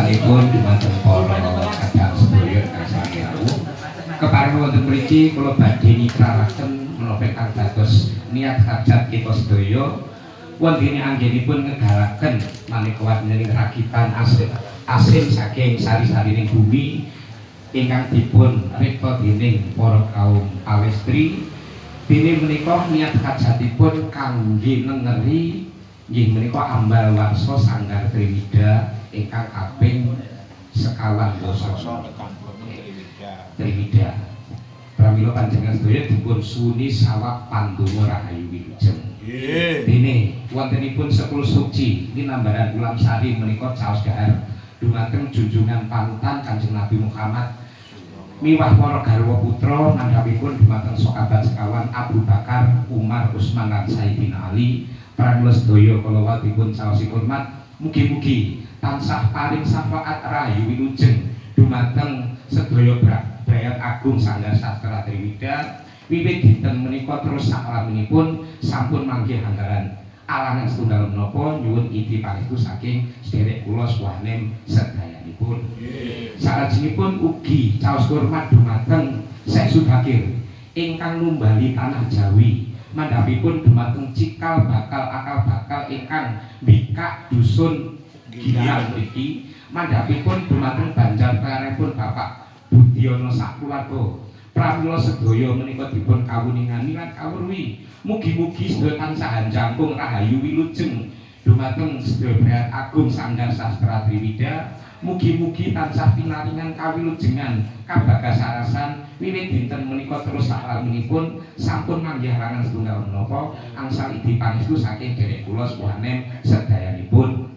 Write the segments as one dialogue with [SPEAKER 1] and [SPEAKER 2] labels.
[SPEAKER 1] Ngaturipun dumateng para kadang sedaya ingkang sami rawuh. Kepareng wonten mriki kula badhe ngikraraken menapa ingkang dados niat hajat kita sedaya, wondene anggenipun ngegalaken maneka warnaning ragitan asin asin saking sari-sarining bumi ingkang dipun ripta dening para kaum pawestri. Dene menika niat hajatipun kangge nengeri inggih menika ambal warsa Sanggar Triwida ingkang kaping 25 Triwida. Pramila panjenengan sedaya dipun suwuni sawab pandonga rahayu wilujeng. Dene wontenipun Sekul Suci linambaran Ulam Sari menika caos dahar dumateng junjungan panutan Kanjeng Nabi Muhammad miwah para garwa putra, mandhapipun dumateng sahabat sekawan Abu Bakar, Umar, Utsman lan Sayyidina Ali. Pramila sedaya kala wau dipun caosi hormat, mugi-mugi tansah paring syafaat rahayu wilujeng dumateng sedaya brayat agung Sanggar Sastra Triwida wiwit dinten menika terus saklaminipun sampun manggih anggaran alangan setunggal menapa. Nyuwun idi pangestu saking sederek kula sepuh sedayanipun. Salajengipun ugi caos hormat dumateng Syekh Subakir ingkang numbali tanah Jawi, mandhapipun dumateng cikal bakal akal bakal ingkang mbikak dusun Gilang mriki, mandhapipun dumateng Banjar Tlerepun Bapak Budiono sakeluarga. Pramila sedaya menika dipun kawuningani lan kawruhi, mugi-mugi sedaya tansah jangkung rahayu wilujeng dumateng sedaya brayat agung Sanggar Sastra Triwida. Mugi-mugi tansah pinaringan kawilujengan kabagasarasan wiwit dinten menika terus saklaminipun sampun manggih halangan setunggal menapa. Angsal idi pangestu saking derek kula sepuhanem sedayanipun.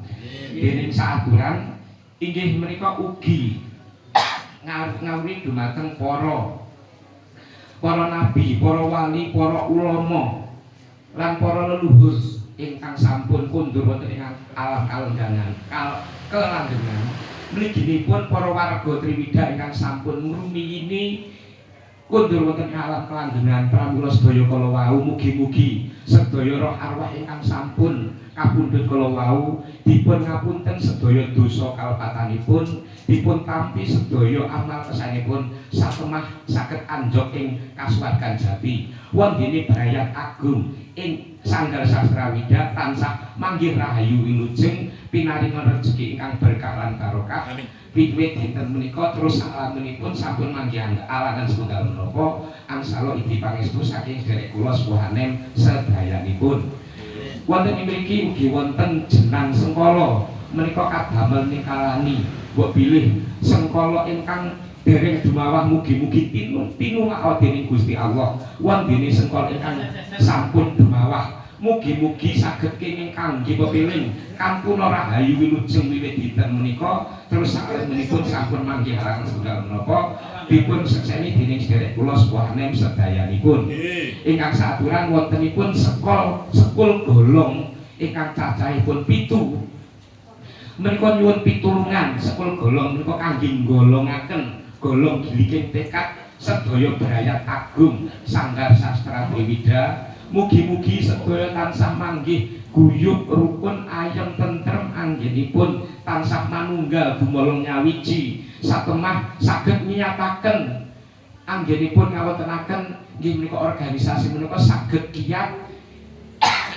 [SPEAKER 1] Dening saaturan inggih menika ugi ngawruhi dumateng para para nabi, para wali, para ulama lan para leluhur ingkang sampun kondur wonten ing alam kalenggangan kelanggengan. Mliginipun para warga Triwida ingkang sampun ngrumiyini kondur wonten ing alam kelanggengan. Pramila sedaya kala wau, mugi-mugi sedaya roh arwah ingkang sampun kapundhut kala wau dipun ngapunten sedaya dosa kalepatanipun, dipun tampi sedaya amal kesaenipun, satemah saged anjog ing kasuwargan jati. Wondene brayat agung ing Sanggar Sastra Wida tansah manggih rahayu wilujeng, pinaringan rejeki ingkang berkah lan barokah.
[SPEAKER 2] Amin.
[SPEAKER 1] Wiwit dinten menika terus salaminipun sampun manggih alangan setunggal menapa. Angsala idi pangestu saking sederek kula sepuhanem sedayanipun. Wonten ing mriki ugi wonten jenang sengkala menika kadamel nikalani, mbok bilih sengkala ingkang dereng dumawah mugi-mugi tinulak dening Gusti Allah. Wondene sengkala ingkang sampun dumawah mugi-mugi saged kenging kangge pepiling kampuna rahayu wilujeng wiwit dinten menika terus saklenipun sampun manggih halangan setunggal menapa, dipun sekseni dening sederek kula sepuhanem sedayanipun. Ingkang saaturan wontenipun sekol sekul golong ingkang cacahipun 7 menika nyuwun pitulungan sekul golong menika kangge nggolongaken golong giliking tekad sedaya brayat agung Sanggar Sastra Triwida. Mugi-mugi sedaya tansah manggih guyub rukun ayem tentrem, anggenipun tansah manunggal gumolong nyawiji, satemah saged nyataken anggenipun ngawontenaken inggih menika organisasi menika saged kiat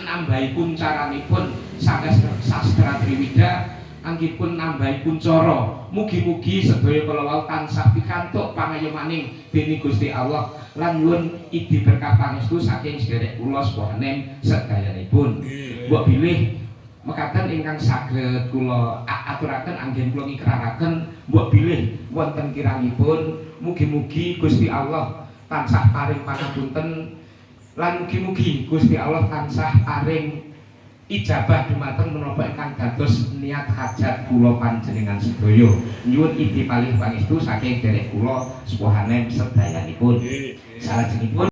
[SPEAKER 1] nambahi kuncaranipun Sanggar Sastra Triwida, anggenipun nambahi kuncara. Mugi-mugi sedaya kala wau tansah pikantuk pangayomaning dening Gusti Allah lan nyuwun idi berkah pangestu saking sederek kula sepuhanem sedayanipun. Mbok bilih mekaten ingkang saged kula aturaken anggen kula ngikraraken. Mbok bilih wonten kirangipun, mugi-mugi Gusti Allah tansah paring pangapunten lan mugi-mugi Gusti Allah tansah paring ijabah dumateng menapa ingkang dados niat hajat kula panjenengan sedaya. Nyuwun idi palih pangestu saking derek kula sepuhanem sedayanipun. Salajengipun